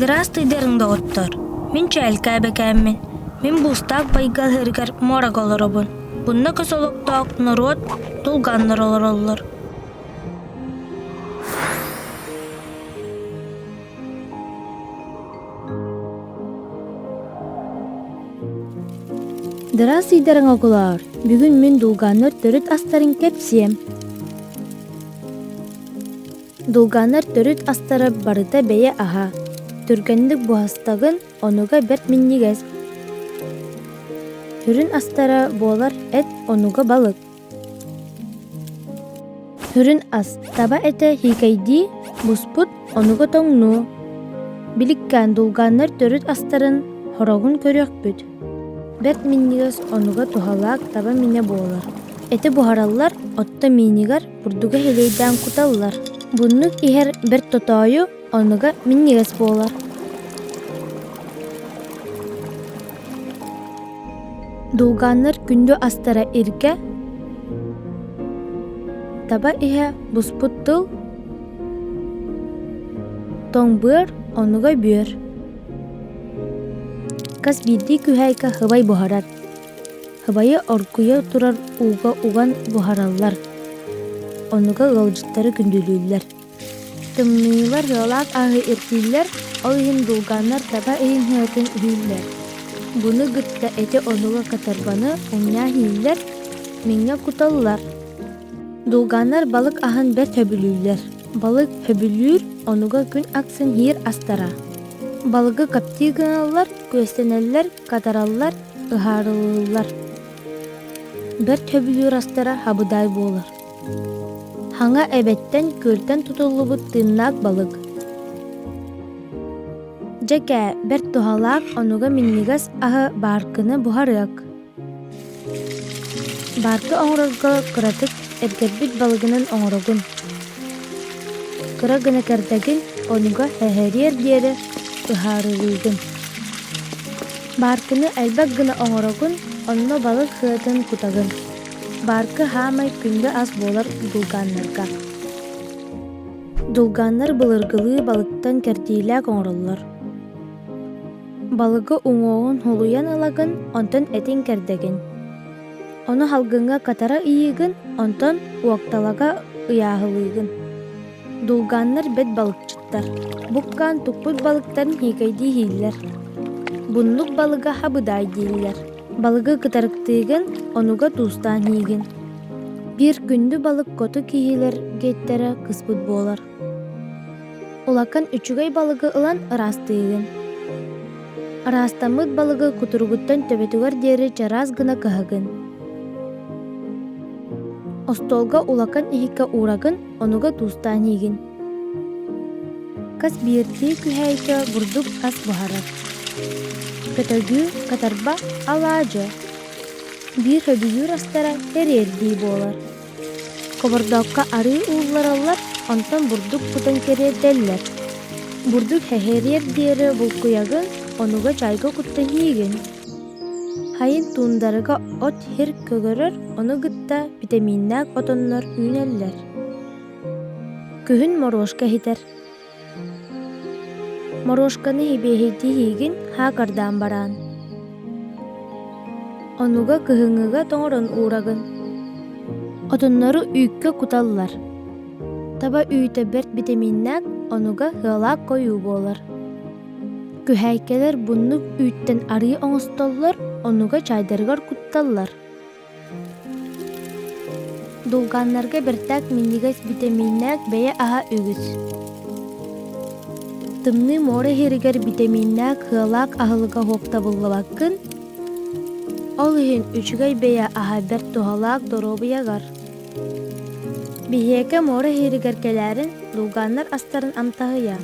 Здравствуйдарын, доҕоттор! Мин Чээлкээ эбэкээммин. Мин Буустаах байга ыһыырыгар муорага олоробун. Бунна көс олохтоох норуот тулганнар олороллор. Здравствуйдарын, оҕолоор! Бүгүн мин дулгааннар төрүт астарын кэпсиэм. Дулгааннар төрүт астара барыта бэйэ аһа, түргэнник буһастагын, онуга бэрт минньигэс. Сүрүн астара буолар эт, онуга балык. Сүрүн ас таба этэ хиикэйдии, буспут, онуга тоҥнуу. Биликкээн дулгааннар төрүт астарын хороҕун көрүөхпүт. Бэрт минньигэс онуга туһалаах таба минэ буолар. Эти буһараллар, отто миинигэр бурдугу хилэйдээн куталлар. Буннук иһэр бэрт тотоойу, онуга минньигэс буолар. Дулгааннар күндү астара иргэ, таба иһэ буспут тыл, тоҥ быар, онуга бүөр. Хас биирдии күһээйкэ хыбай буһарар. Хабайы оргуйа турар ууга уган буһараллар, онуга ыалдьыттары күндүлүүллэр. Тымныылар ыалаах аһы ирдииллэр, ол иһин дулгааннар таба иһин сыатын иһииллэр. Буну кытта эти онуга катарбаны умньаа иһииллэр, миҥҥэ куталлар. Дулгааннар балык аһын бэрт сөбүлүүллэр. Балык сөбүлүүр, онуга күн ахсын иһиир астара. Балыгы коптии гыналлар, күөстэнэллэр, катараллар, ыһаарылыыллар. Бэрт сөбүлүүр астара хабыдаай буолар. Хаҥа эбэттэн күөлтэн тутуллубут тыыннаах балык. Дьэ кээ, бэрт туһалаах, онуга минньигэс аһы бааркыны буһарыак. Бааркы оҥорорго кыратык эргэрбит балыгынан оҥорогун. Кыра гына кэрдэгин, онуга эһэриэр диэри ыһаарылыыгын. Бааркыны элбэх гына оҥорогун, онно балык сыатын кутагын. Бааркы хаамай күндү ас буолар дулгааннарга. Дулгааннар былыргылыы балыктан кэрдиилээх оҥороллор. Балыгы уҥуоҕун хулуйан ылагын, онтон этин кэрдэгин. Ону салгыҥҥа катара ыйыыгын, онтон уокталага ыйааһылыыгын. Дулгааннар бэт балыкчыттар, буккаан туппут балыктарын хиикэйдии иһииллэр. Буннук балыга хабыдаай дииллэр. Балыгы кытарыктыыгын, онуга туустаан иигин. Биир күндү балык хоту киһилэр гиэттэрэ кыспыт буолар. Улахан үчүгэй балыгы ылан ыраастыыгын. Ыраастаммыт балыгы кутуругуттан төбөтүгэр диэри чараас гына кыһагын. Остуолга улахан иһиккэ уурагын, онуга туустаан иигин. Хас биирдии күһээйкэ бурдук ас буһарар. Көтөгүү, катарба, алаадьы. Биир сөбүлүүр астара кэриэрдии буолар. Хобордоокко арыы ууллараллар, онтон бурдук кутан кэриэрдэллэр. Бурдук эһэриэр диэри булкуйагын, онуга чайга куттан иигин. Хайын туундарыга от сир көгөрөр, ону кытта битэмииннээх отоннор үүнэллэр. Күһүн морошка иһитэр. Морошканы сибиэһэйдии иһиигин хаакардаан бараан. Онуга кыһыҥҥыга тоҥорон уурагын. Отоннору үүккэ куталлар. Таба үүтэ бэрт битэмииннээх, онуга сыалаах хойуу буолар. Күһээйкэлэр буннук үүттэн арыы оҥостоллор, онуга чаайдарыгар кутталлар. Дулгааннарга бэртээх минньигэс битэмииннээх бэйэ аһа үгүс. Тымныы муора иһэригэр битэмииннээх сыалаах аһылыга уһуктабыллыбаккын, ол иһин үчүгэй бэйэ аһа бэрт туһалаах доруобуйагар. Биһиэхэ муора иһэригэр кэлээрин дулгааннар астарын амтаһыйа.